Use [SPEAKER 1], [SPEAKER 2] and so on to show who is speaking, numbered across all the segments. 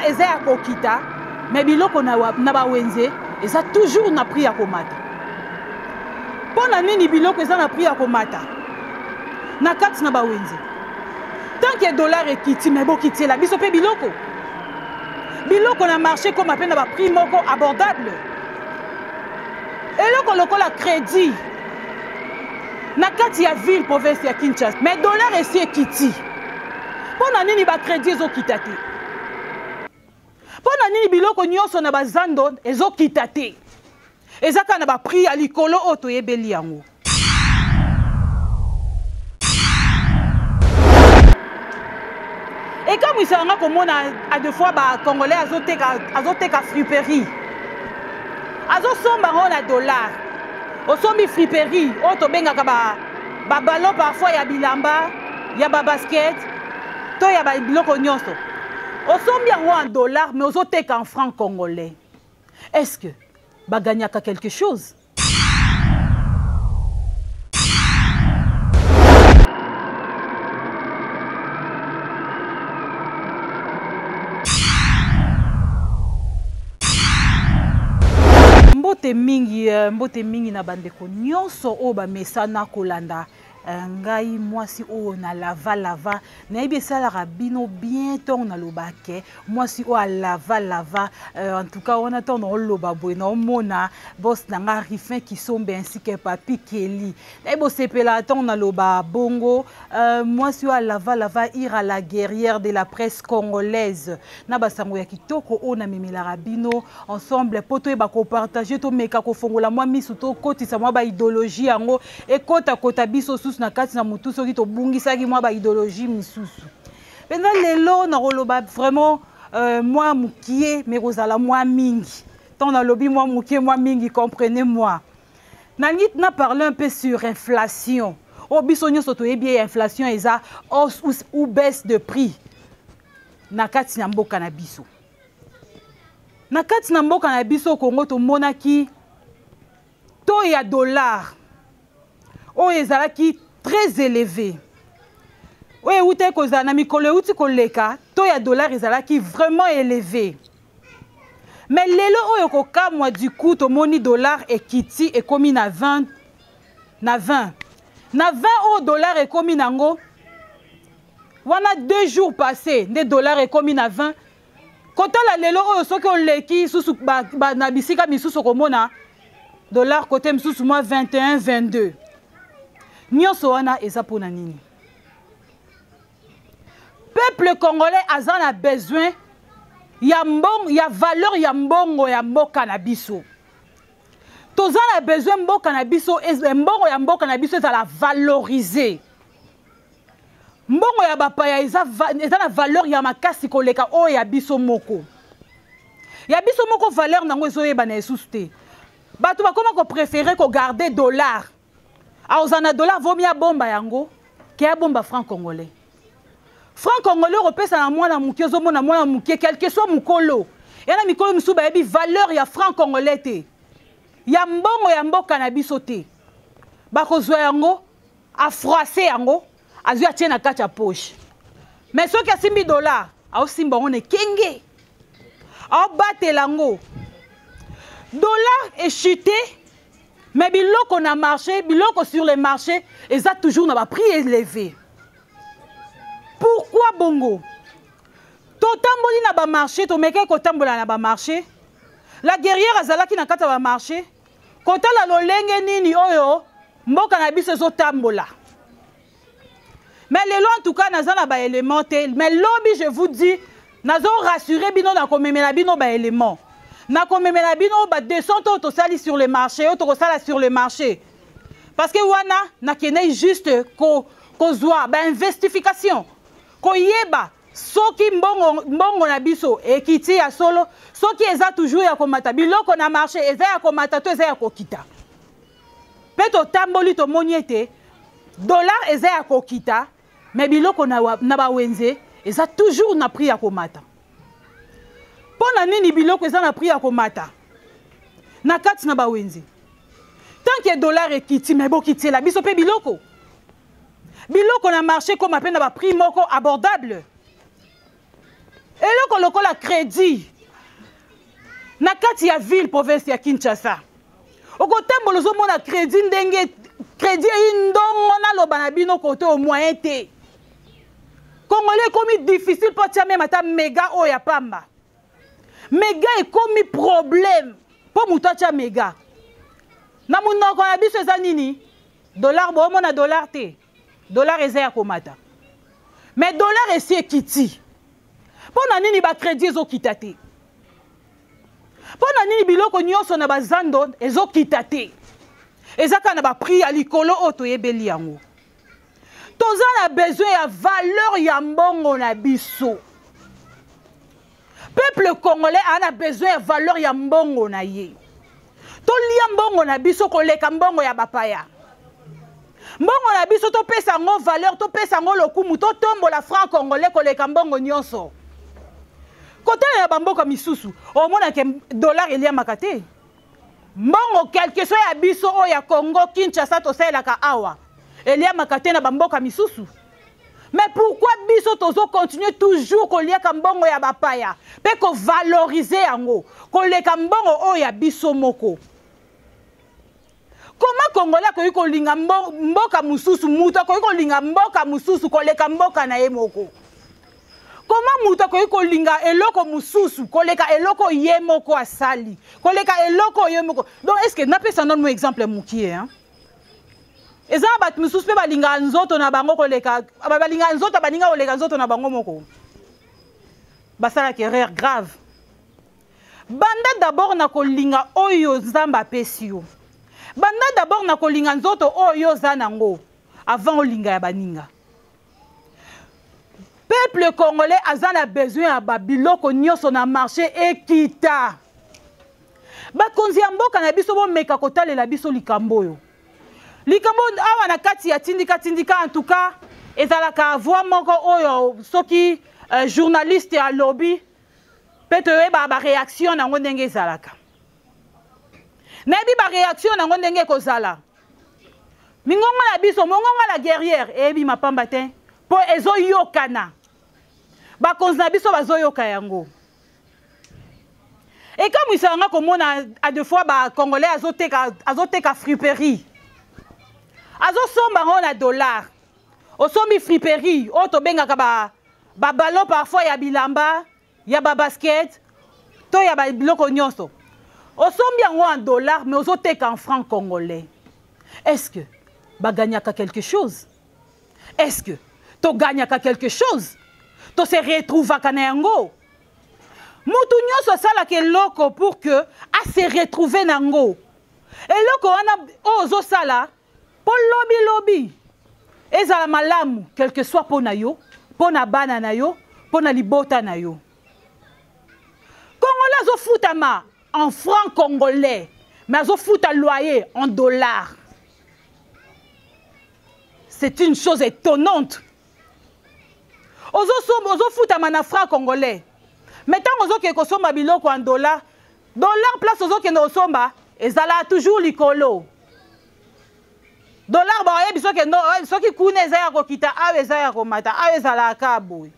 [SPEAKER 1] Dollar eza ya kokita, mais biloko na bawenze eza toujours na prix ya komata. Mpo na nini biloko eza na prix ya komata na kati na bawenze? Tant que dollar ekiti, mais bokitiela biso mpe biloko. Biloko na marché ekoma mpe na ba prix moko abordable. Eloko lokola crédit na kati ya ville province ya Kinshasa, mais dollar esi ekiti. Mpo na nini ba crédit ezokita te? Mpo na nini biloko nyonso na bazando ezokita te? Eza kaka na ba prix ya likolo oyo toyebeli yango. Ekamwisaka nga komona a deux fois ba congolais azoteka friperie, azosomba yango na dollar. Osombi friperie oyo tobengaka ba ballon parfois ya bilamba, ya ba basket to ya ba biloko nyonso, osombi yango en dollar mais ozoteka en franc congolais. Est-ce que bagagnaka quelque chose? Mbote mingi mbote mingi na bandeko nyonso oyo bamesana kolanda ngai mwasi oyo na lava lava. Nayebi esalaka bino bien ntongo naloba ke mwasi oyo alava lava en tout cas wana ntongo naoloba boye naomona boss na nga Rifin Kisombe ainsi que Papi Kelly. Nayebi bosepela ntongo naloba bongo mwasi oyo alava lava, Ira la guerrière de la presse congolaise. Na basango ya kitoko oyo namemelaka bino ensemble po toyeba kopartage, tomeka kofongola mwa misu, tokotisa mwa ba idéologie yango ekotakota biso susu na kati na motu soki tobungisaki mwa ba idéologie misusu. Mpenza lelo nakoloba vraiment mwa mokie, mais kozala mwa mingi. Tant nalobi mwa mokie, mwa mingi, comprenez-moi. Nalingi na parler un peu sur inflation. Oyo biso nyonso toyebi ye, inflation eza hausse ou baisse de prix na kati na mboka na biso. Na kati na mboka na biso Congo tomonaki taux ya dollar oyo ezalaki très élevé. Oyo euti kozala na mikolo euti koleka, taux ya dollar ezalaki vraiment élevé. Mais lelo oyo kokamwa du coup tomoni dollar ekiti ekomi na 20, na 20. Na 20 oyo dollar ekomi nango, wana 2 jours passés nde dollar ekomi na 20. Kotala lelo oyo soki oleki susu na bisika misusu okomona dollar côté misusu mwa 21, 22. Nyonso wana eza mpona nini? Peuple congolais aza na besoin ya mbongo, ya valeur ya mbongo ya mboka na biso. Toza na besoin mboka na biso, mbongo ya mboka na biso ezala valoriser. Mbongo ya bapaya eza na valeur ya makasi koleka oyo ya biso moko. Ya biso moko valeur nango ezoyebana lisusu te. Bato bakoma ko préférer ko garder dollar. Aoza na dollar vomi ya bomba yango ke ya bomba franc congolais. Franc congolais okopesa na mwana moke, ozomona mwana moke quel que soit mokolo. Ya na mikolo misusu bayebi valeur ya franc congolais te. Ya mbongo ya mboka na biso te. Bakozwa yango, a froisser yango, azwi atie na kati ya poche. Mais soki asimbi dollar, aosimba yango na ekenge. Aobatela yango. Dollar est chuté, mais biloko na marché, biloko sur le marché, eza toujours na ba prix élevé. Pourquoi bongo? Totamboli na ba marché, tomeke kotambola na ba marché. La guerrière azalaki na kati ya ba marché. Kotala lolenge nini oyo mboka na biso ezotambola. Mais lelo en tout cas naza na ba éléments te, mais lobi je vous dis nazo rassurer bino na komemela bino ba éléments. Na komemela bino ba descente oyo tosali sur le marché, oyo tokosala sur le marché. Parce que wana nakendei juste kozwa ba investification, koyeba soki mbongo na biso ekiti ya solo, soki eza toujours ya komata, biloko na marché eza ya komata to eza ya kokita. Pe totamboli tomoni ete dollar eza ya kokita, mais biloko na ba wenze eza toujours na prix ya komata. Pona nini biloko eza na prix ya komata na kati na ba wenze? Tant que dollar ekiti, mais bokitiela biso pe biloko. Biloko na marché koma pe na ba prix moko abordable. Eloko Eloko lokola crédit na kati ya ville province ya Kinshasa, okotambola ozomona crédit ndenge crédit eyi ndongo. Naloba na bino kote au moyen te, Congolais ekomi difficile mpo atia même ata méga oyo ya pamba. Méga ekomi problème mpo moto atya méga. Na monoko na biso eza nini? Dollar. Boomona dollar te, dollar eza ya komata, mais dollar esi ekiti. Mpo na nini bacrédit ezokita te? Mpo na nini biloko nyonso na bazando ezokita te? Eza kaka na baprix ya likolo oyo toyebeli yango. Toza na besoin ya valeur ya mbongo na biso. Peuple congolais aza na besoin ya valeur ya mbongo na ye. Tolia mbongo na biso koleka mbongo ya bapaya. Mbongo na biso, topesa yango valeur, topesa yango lokumu, totombola franc congolais koleka mbongo nyonso. Kotala ya bamboka misusu, omonake dollar eliamaka te. Mbongo quelque soit ya biso oyo ya Congo Kinshasa tosalelaka awa eliamaka te na bamboka misusu. Mais pourquoi biso tozocontinue toujours koliaka mbongo ya bapaya mpe kovalorize yango koleka mbongo oyo ya biso moko? Koma Congolais akoki kolinga mboka mosusu, moto akoki kolinga mboka mosusu koleka mboka na ye moko? Koma moto akoki kolinga eloko mosusu koleka eloko ye moko asali, koleka eloko ye moko? Donc est ce que napesa nano mo exemple mokie, hein? Eza na bato mosusu mpe balingaka nzoto na bango koleka, balingaka nzoto, balinga koleka nzoto na bango moko. Basalaka erreur grave. Banda d'abord na kolinga oyo Nzambe apesi yo. Banda d'abord na kolinga nzoto oyo oza nango avant olinga ya baninga. Peuple congolais aza na besoin ya babiloko nyonso na marché ekita. Bakonzi ya mboka na biso, bomeka kotalela biso likambo oyo. Likambo awa na kati ya Tindika Tindika, en tout cas ezalaka voix moko oyo soki journaliste alobi mpe toyeba baréaction nango ndenge ezalaka. Nayebi baréaction nango ndenge ekozala. Mingongo na biso, mongongo la guerrière eyebi mapamba te mpo ezoyokana. Bakonzi na biso bazoyoka yango. Ekamwisaka nga komona a deux fois bacongolais azoteka, azoteka friperie, azosomba yango na dollar. Osombi friperie oyo tobengaka baballon ba parfois ya bilamba ya babasket to ya biloko nyonso, osombi yango en dollar mais ozoteka en franc congolais. Est-ce que bagagnaka quelque chose? Est-ce que togagnaka quelque chose? Tose retrouvaka na yango? Motu nyonso asalaka eloko pour que ase retrouve nango. Eloko wana oyo ozosala mpo lobilobi ezala malamu, quelque soit mpo na yo, mpo na bana na yo, mpo na libota na yo. Congolais azofutama en franc congolais mais azofuta loyer en dollars. C'est une chose étonnante. Ozofutama na franc congolais mais ntango ozokende kosomba biloko en dollar, dollar place ozokende kosomba ezalaka toujours likolo. Dollar baoyebi soki no, soki kuna eza ya kokita, awa eza ya komata, awa ezalaka kaka boye.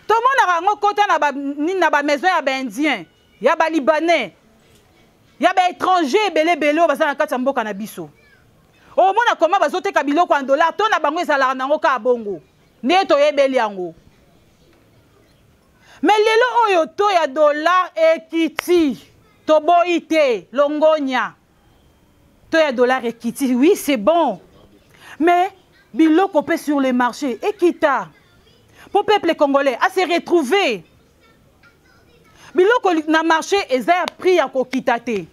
[SPEAKER 1] Tomonaka yango kota na ba nini, na bamaison ya baindien, ya balibanais, ya baétranger ebele ebele oyo baza na kati ya mboka na biso. Omona koma bazoteka biloko ya dollar to na bango ezalaka nango kaka bongo nde toyebeli yango. Mais lelo oyo to ya dollar ekiti, toboyi te, longonya, to ya dollar ekiti, oui, c'est bon, mais biloko mpe sur le marché ekita mpo peuple congolais a se retrouver. Biloko na marché eza ya prix ya kokita te.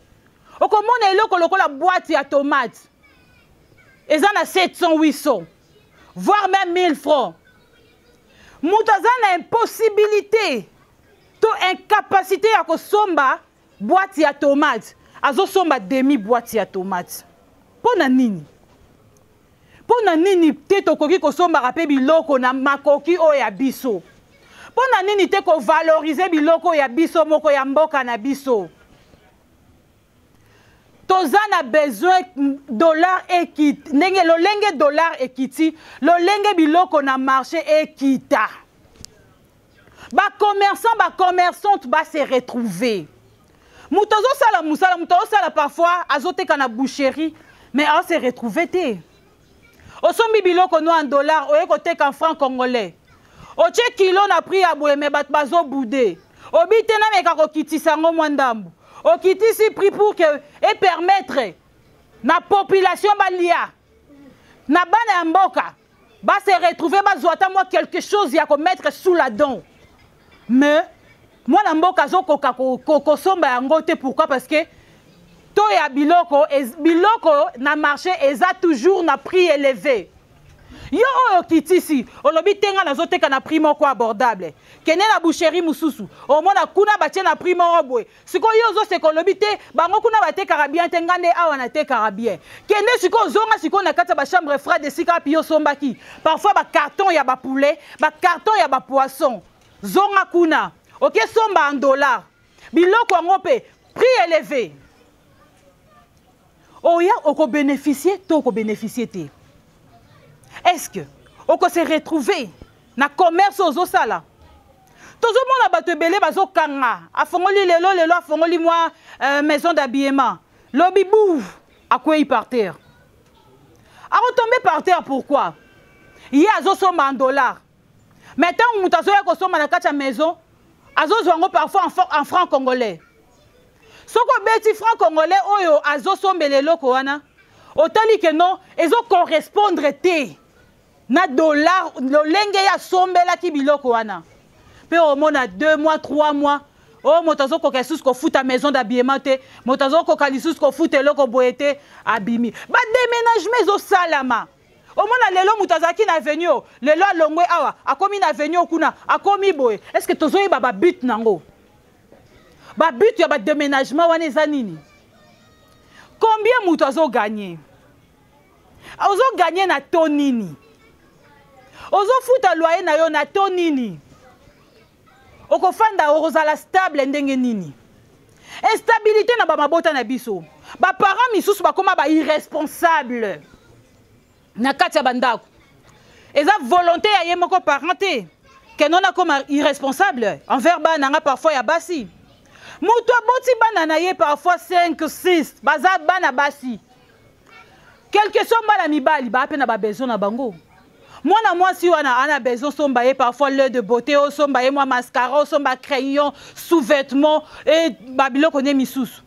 [SPEAKER 1] Okomona eloko lokola boîte ya tomate eza na 700, 800, voire même 1000 francs. Moto aza na impossibilité to incapacité ya kosomba boîte ya tomate, azosomba demi boîte ya tomate. Mpo na nini? Mpo na nini te tokoki kosombaka mpe biloko na makoki oyo ya biso? Mpo na nini te kovalorize biloko ya biso moko ya mboka na biso? Toza na besoin dollar ekiti ndenge lolenge dollar ekiti, lolenge biloko na marché ekita. Bacommerçant, bacommerçante base retrouver. Moto azosala mosala, moto azosala parfois azoteka na boucherie, mais aose retrouver te. Osombi biloko no en dollar, oye koteka en franc congolais, otie kilo na prix ya boye, mais bato bazobude. Obi te, nameka kokitisa yango mwa ndambu. Okitisi prix pour que epermettre na population balia, na bana ya mboka base retrouver, bazwa ata mwa quelque chose ya komettre sous la dent. Mais mwana mboka azokoka kosomba yango te. Pourquoi? Parce que to ya biloko, biloko na marché eza toujours na prix élevé. Yo oyo okitisi, olobi te nga nazoteka na prix moko abordable. Kende na boucherie mosusu, omona kuna batie na prix moko boye. Sikoyo yo ozoseka, olobi te bango kuna batekaka bien te, nga nde awa natekaka bien. Kende sikoyo, ozonga sikoyo na kati ya bachambre froide, esika api yo osombaki parfois bacarton ya bapoulet, bacarton ya bapoisson. Zonga kuna, oke somba en dollar, biloko yango mpe prix élevé. Oya okobénéficie to okobénéficie te? Est-ce que okose retrouver na commerce ozosala? Tozomona bato ebele bazokanga, afongoli lelo, lelo afongoli mwa maison d'habillement, lobi bouf, akwei par terre, akotombe par terre. Pourquoi? Ye azosomba en dollar, mais ntango moto azoya kosomba na kati ya maison, azozwa yango parfois en franc congolais. Soki obeti franc congolais oyo azosombela eloko wana, otali ke non, ezocorrespondre te na dollar lolenge ye asombelaki biloko wana. Mpe omona 2 mois, 3 mois oyo, moto azokoka lisusu kofuta maison d'habillement te, moto azokoka lisusu kofuta eloko boye te, abimi. Badéménagement ezosalama. Omona lelo moto azalaki na avenue oyo, lelo alongwe awa, akomi na avenue oyo kuna, akomi boye. Est ce que tozoyeba babut nango? Babut ya badéménagement wana eza nini? Combien moto azoganye? Ozoganye na to nini? Ozofuta loyer na yo na to nini? Okofanda, okozala stable ndenge nini? Instabilité na bamabota na biso. Baparent misusu bakóma bairresponsable na kati ya bandako. Eza volonté ya ye moko parent te ke non, akóma irresponsable envers bana nanga. Parfois ya basi, moto aboti bana na ye parfois 5, 6, baza bana basi. Quelque soit bana mibali baa mpe na babesoin na bango. Mwana mwasi wana ana besoin somba ye parfois lait de beauté, osomba ye mwa mascara, osomba crayon, sous-vêtement e babiloko nde misusu,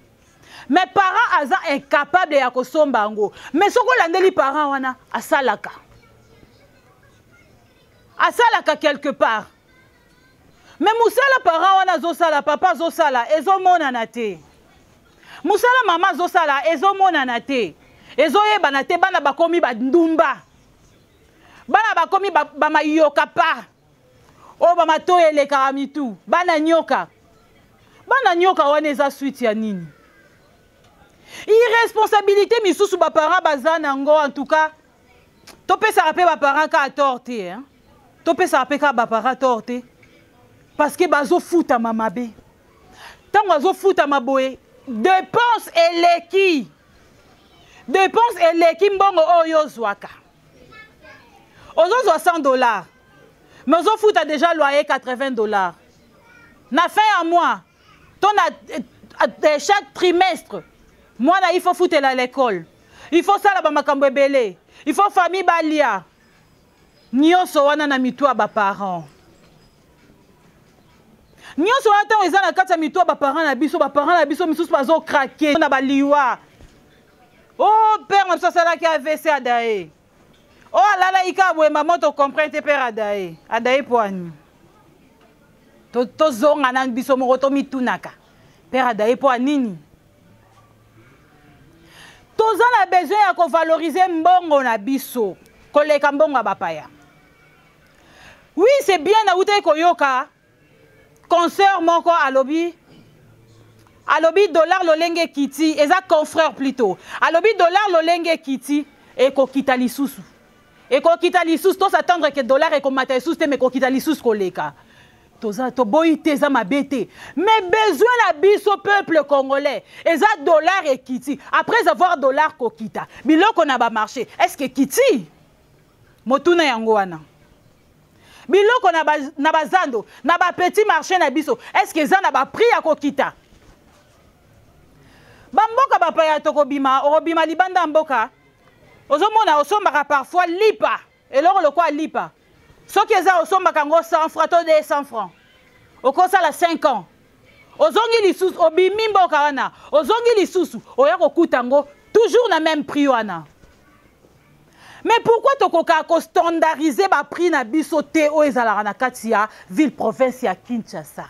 [SPEAKER 1] mais parent aza incapable ya kosomba yango. Mais soki olandeli parent wana, asalaka quelque part, mais mosala parent wana azosala, papa azosala, ezomonana te. Mosala mama azosala ezomonana te, ezoyebana te. Bana bakomi bandumba, bana bakomi bamayoka pa oyo bamatoyi elekaka mitu, bana nyoka. Bana nyoka wana eza suite ya nini? Irresponsabilité misusu baparent baza nango. En tout cas, topesaka mpe baparent kaka tort te, hein? Topesaka mpe kaka baparent tort te, parce que bazofutama mabe. Ntango azofutama boye, dépense eleki, dépense eleki mbongo oyo ozwaka. Ozozwa 100 $, mais ozofuta déjà loyer 80 $. Na fin ya mois to na chaque trimestre, mwana il faut futela l'école, il faut sala bamakambo ebele, il faut famille balia. Nyonso wana na mitu ya baparent. Nyonso wana ntango eza na kati ya mitu ya baparent na biso, baparent na biso misusu bazocraquer na baliwa. O oh, père na biso asalaki AVC, adaye. O oh, alalaki kaka boye, mama tocomprendre te, père adaye. Adaye po ani? Tozonga na biso moko, tomitunaka: père adaye po anini? Toza na besoin ya kovaloriser mbongo na biso koleka mbongo ya bapaya. Oui, c'est bien. Nautaki koyoka concert moko, alobi dollar lolenge ekiti, eza confrère plutôt, alobi dollar lolenge ekiti, ekokita lisusu, ekokita lisusu. Tos'attendre ke dollar ekomata lisusu te, mais ekokita lisusu koleka. Toza toboyi te, eza mabe te, mais besoin na biso peuple congolais eza dollar ekiti. Après avoir dollar kokita, biloko na bamarché est ce que ekiti? Motuna yango wana. Biloko na ba, na bazando, na ba petit marché na biso, est-ce que eza na ba prix ya kokita? Bamboka bapaya tokobima, okobima libanda mboka, ozomona osombaka parfois lipa, eloko lokola lipa. Soki eza osombaka yango 100 francs to 200 francs, okosala 5 ans. Ozongi lisusu, obimi mboka wana, ozongi lisusu, oya kokuta yango toujours na même prix wana. Mais pourquoi tokoka ko standardiser ba prix na biso te oyo ezalaka na kati ya ville province ya Kinshasa?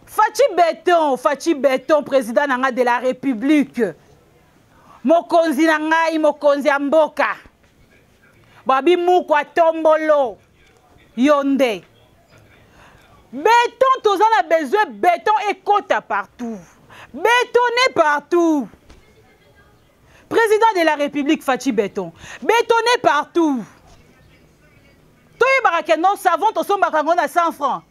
[SPEAKER 1] Fatshi Beton, Fatshi Beton, président na nga de la République. Mokonzi na ngai, mokonzi ya mboka. Babi mukwa tombolo. Yonde. Beton toza na besoin beton ekota partout. Bétonner partout. Président de la République Fatshi Beton, bétonner partout. Toyebaka ke non savon tosombaka yango na 100 francs.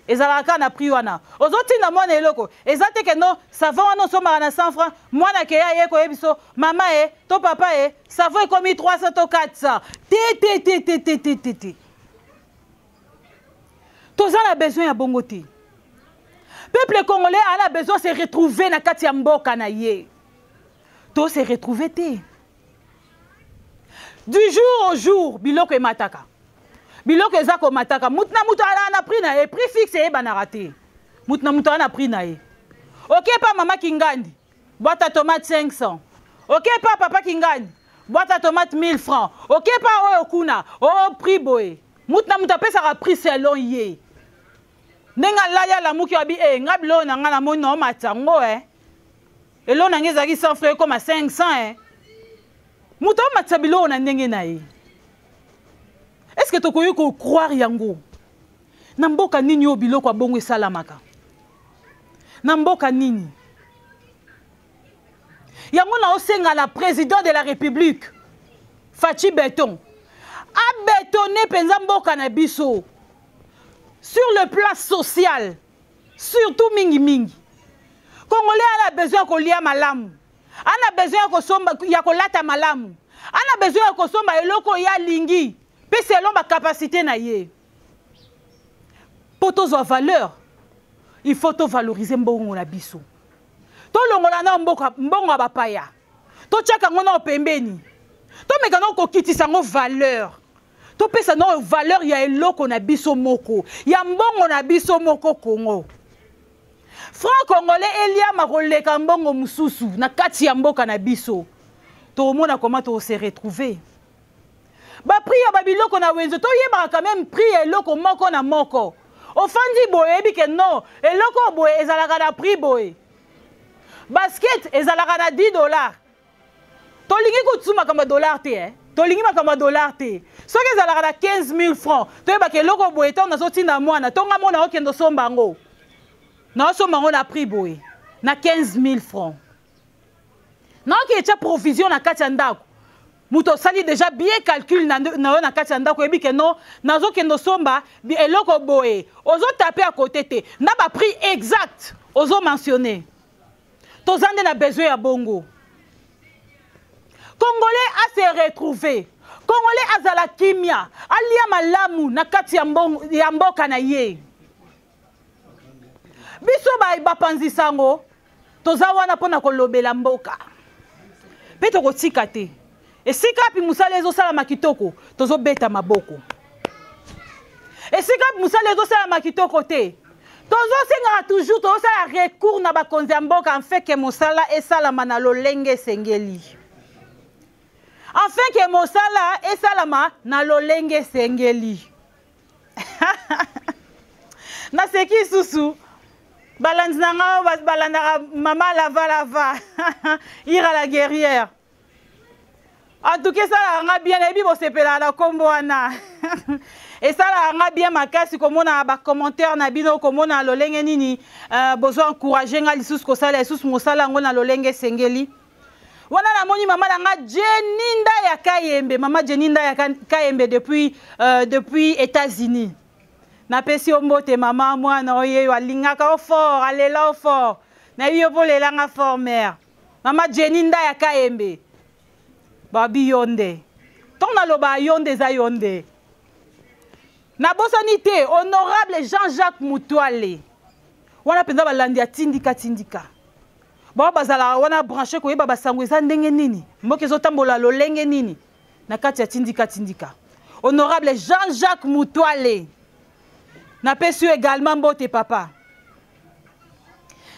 [SPEAKER 1] Ezalaka kaka na prix wana. Ozotinda mwana eloko, eza te ke non savon wana osombaka na 100 francs, mwana ke ya ye koyebi so mama e to papa e savon ekomi 300 to 400. Te te te te te te te te. Toza na besoin ya bongo te. Peuple congolais a na besoin se retrouver na kati ya mboka na ye. To se retrouver te. Du jour au jour biloko emataka. Biloko eza komataka. Mutu na mutu ala na prix na ye, prix fixe eyebanaka te. Mutu na mutu ala na prix na ye. Ok pa mama Kingandi, boîte à tomate 500. Ok pa papa Kingandi, boîte à tomate 1000 francs. Ok pa oyo kuna, oh prix boye. Mutu na mutu apesaka prix selon ye. Ndenge alali alamuki abi eh nga biloko na nga namoni na omatisa yango eh. Eloko na nga ezalaki 100 francs ekoma 500 eh. Moto amatisa biloko na ndenge na ye. Est-ce que tokoki ko croire yango? Na mboka nini oyo biloko ya bongo esalamaka? Na mboka nini? Yango na osenga na président de la République Fatshi Beton abetone mpenza mboka na biso sur le plan social, surtout mingi mingi. Congolais ana besoin ya kolia malamu, ana besoin ya kosomba, ya kolata malamu, ana besoin ya kosomba eloko ye alingi pe selon ba capacité na ye. Po tozwa valeur, il faut to valoriser mbongo na biso. Tolongola na mboka mbongo ya bapaya, totiaka yango na pembeni, tomeka na kokitisa yango valeur, topesa na valeur ya eloko na biso moko, ya mbongo na biso moko Congo. Franc congolais eliama koleka mbongo mosusu na kati ya mboka na biso. Tokomona comment to se retrouver. Ba prix ya ba biloko na wenze, toyebaka quand même prix ya eloko moko na moko. Ofandi boye, oyebi ke non, eloko boye ezalaka na prix boye. Basket ezalaka na 10 $. Tolingi kutu makambo ya dollar te, eh? Tolingi makambo ya dollar te. Soki ezalaka na 15 000 francs, toyebaka eloko boye ntango nazotinda mwana, tonga mona okende osomba yango. Naosomba yango na prix boye, na 15 000 francs. Naoki etia provision na kati ya ndako. Moto osali déjà bien calcul na yo na kati ya ndako, oyebi ke non, nazokende osomba eloko boye. Ozotape à côté te, na ba prix exact ozo mentionner. Toza nde na besoin ya bongo. Congolais a se retrouver. Congolais azala kimia, alia malamu na kati ya mbongo, ya mboka na ye. Biso ba bapanzi sango toza wana mpona kolobela mboka. Pe tokotika te. Esika wapi mosala ezosalama kitoko, tozobeta maboko. Esika wapi mosala ezosalama kitoko te, tozosengaka toujours, tozosala recours na bakonzi ya mboka afin que mosala esalama na lolenge esengeli. Afin que mosala esalama na lolenge esengeli. Naseki susu balandi na nga oyo balandaka mama lava lava Ira la guerrière. En tout cas, esalaka nga bien, nayebi bosepelaka na kombo wana. Esalaka nga bien makasi komona ba commentaire na bino, komona lolenge nini bozo encourager nga lisusu kosala lisusu mosala yango na lolenge esengeli. Wana namoni mama na nga Jenny Ndaya Kayembe, mama Jenny Ndaya Kayembe depuis États-Unis. Napesi yo mbote mama, mwana oye yo alingaka yo fort, alela yo fort. Nayebi yo mpo olelanga fort mère. Mama Jenny Ndaya Kayembe. Babi yonde. Tant naloba yonde eza yonde. Nabosani te honorable Jean-Jacques Mutwale. Wana mpenza balandi ya tindika tindika. Bao bazalaka wana branche koyeba basango eza ndenge nini, mboka ezotambola lolenge nini na kati ya tindika tindika. Honorable Jean-Jacques Mutwale. Napesi yo également mbote papa.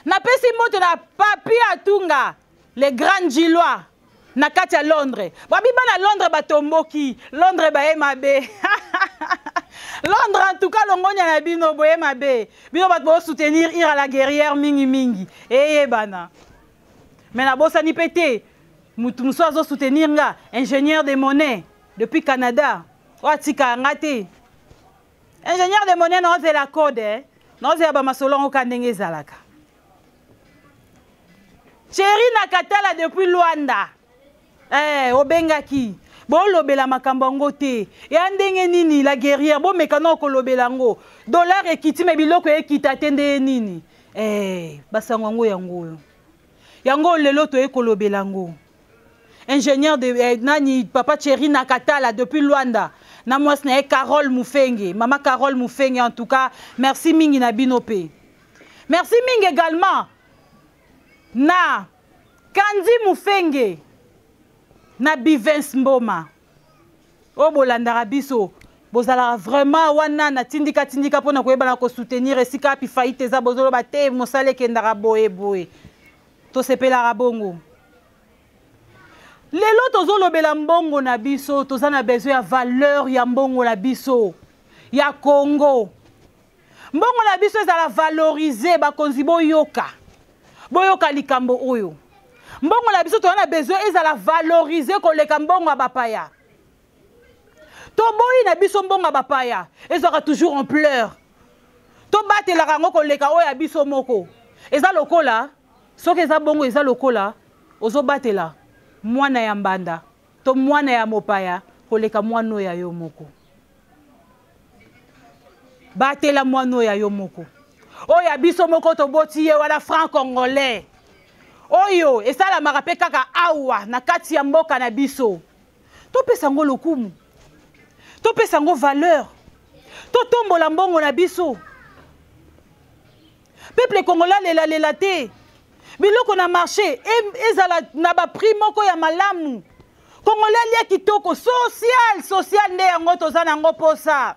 [SPEAKER 1] Napesi mbote na Papi Atunga, le grand Djilois. Na kati ya Londres. Babi bana Londres batomboki. Londres baye mabe. Londres en tout cas longonya na bino boye mabe. Bino bato bo soutenir Ira la guerrière mingi mingi. Eye bana. Mais na bosani pe te. Mutu musu azo soutenir nga ingénieur de monnaie depuis Canada. Oyo atika nga te. Ingénieur de monnaie na ozela code eh. Na ozela ba masolo ngo ka ndenge ezalaka. Thierry Nakatala depuis Luanda. Eh, obengaki. Bolobela makambo yango te. Ya ndenge nini la guerrière bomeka na kolobela yango. Dollar ekiti me biloko ekita te ndenge nini. Eh, basango yango yango oyo. Yango lelo toye kolobela yango. Ingénieur de eh, nani papa Thierry Nakatala depuis Luanda. Na mwasi na ye Carole Mufenge, mama Carole Mufenge en tout cas, merci mingi na bino pe. Merci mingi également na Kandi Mufenge na Bivens Mboma. Oyo bolandaka biso bozalaka vraiment wana na tindika tindika mpona koyeba na kosoutenir esika api faillite eza, bozoloba te mosala ekendaka boye boye, tosepelaka bongo. Lelo tozolobela mbongo na biso, toza na besoin ya valeur ya mbongo na biso ya Congo. Mbongo na biso ezala valoriser, bakonzi boyoka. Boyoka likambo oyo. Mbongo na biso toza na besoin ezala valoriser koleka mbongo ya bapaya. Toboyi na biso mbongo ya bapaya ezwaka toujours en pleurs. Tobatelaka yango koleka oyo ya biso moko. Eza lokola soki eza bongo, eza lokola ozobatela mwana ya mbanda to mwana ya mopaya koleka mwana oyo ya yo moko. Batela mwana oyo ya yo moko. Oyo ya biso moko toboti ye wana franc congolais. Oyo esalamaka pe kaka awa na kati ya mboka na biso. Topesa ngo lokumu. Topesa ngo valeur. Totombola mbongo na biso. Peuple congolais lela lela te. Biloko na marché ezala na ba prix moko ya malamu. Congolais alia kitoko, social, social nde yango toza nango posa.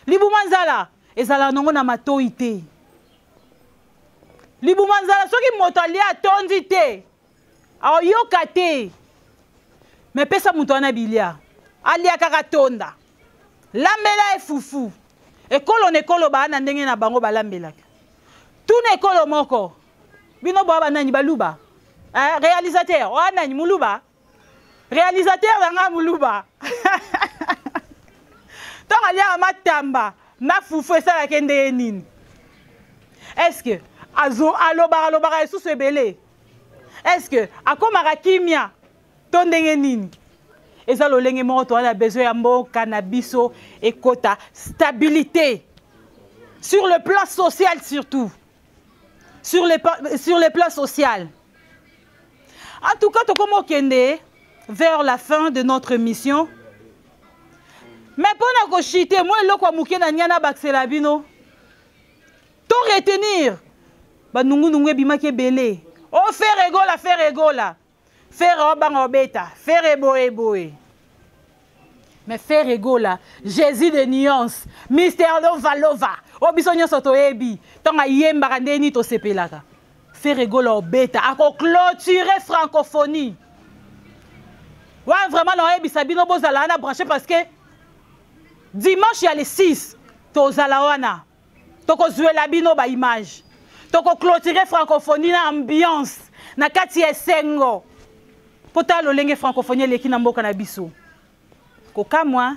[SPEAKER 1] Libuma nzala ezala nango na matoi te. Libuma nzala soki moto alia atondi te, aoyoka te. Mais pesa moto wana bilia, alia kaka tonda. Lambela ye fufu. Ekolo na ekolo baa na ndenge na bango balambelaka. Tuna ekolo moko. Bino boa banani baluba? Eh, réalisateur, oa nani muluba? Réalisateur na nga muluba. Tango aliaka matamba na fufu esalaka ndenge nini? Est-ce que azo alobaka alobaka lisusu ebele? Est-ce que akomaka kimia to ndenge nini? Eza lolenge moko toza na besoin ya mboka na biso ekota stabilité sur le plan social, surtout sur le plan social. En tout cas, tokomo kende vers la fin de notre mission. Mais pour na kochite, moi eloko ya moke na nia na bakisela bino. To retenir ba nungu nungu ebimaki ebele. Oh, Ferre Gola, Ferre Gola. Ferre obanga obeta, Ferre boye boye. Mais Ferre Gola, Jésus de nuance, Mister Lova Lova. Oh biso nyonso toyebi, tango ayembaka ndenge nini tosepelaka. Ferre Gola obeta, ako clôturer francophonie. Ouais, vraiment na oyebisa bino bozala wana branché parce que dimanche ya le 6 tozala wana. Tokozuela bino ba image. Toko clôturer francophonie na ambiance na kati ya esengo. Pota lolenge francophonie eleki na mboka na biso. Kokamwa.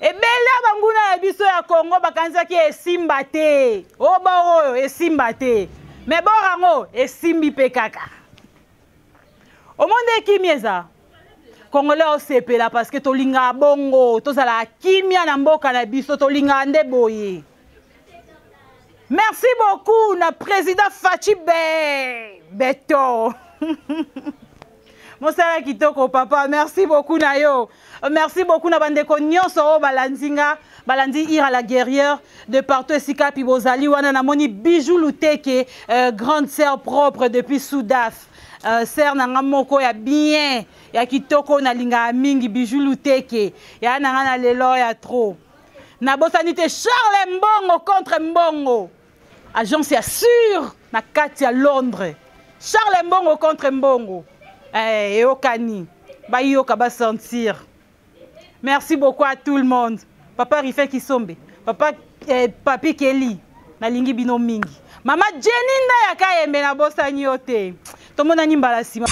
[SPEAKER 1] Ebele banguna ya biso ya Congo bakanisaki esimba te. O bor oyo esimba te. Mais bor yango esimbi pe kaka. Omonde kimia eza. Congolais osepela parce que tolingaka bongo, tozala kimia na mboka na biso, tolingaka nde boye. Merci beaucoup na président Fatshi Beto. Mosala kitoko papa, merci beaucoup na yo. Merci beaucoup na bandeko nyonso oyo balandi nga, balandi Ira la guerrière de partout esika pi bozali wana namoni Bijou Luteke, euh, grande sœur propre depuis Soudaf. Euh, sœur na nga moko ya bien, ya kitoko nalingaka mingi Bijou Luteke. Ya na nga na lelo ya trop. Nabosani te Charles Mbongo contre Mbongo. Agence ya sur na kati ya Londres. Charles Mbongo contre Mbongo. Eh, eyokani. Bayoka ba sentir. Merci beaucoup à tout le monde. Papa Rife Kisombe, papa eh, Papi Kelly, nalingi bino mingi. Mama Jenny Ndaya Kayembe nabosani yo te. Tomonani mbala sima.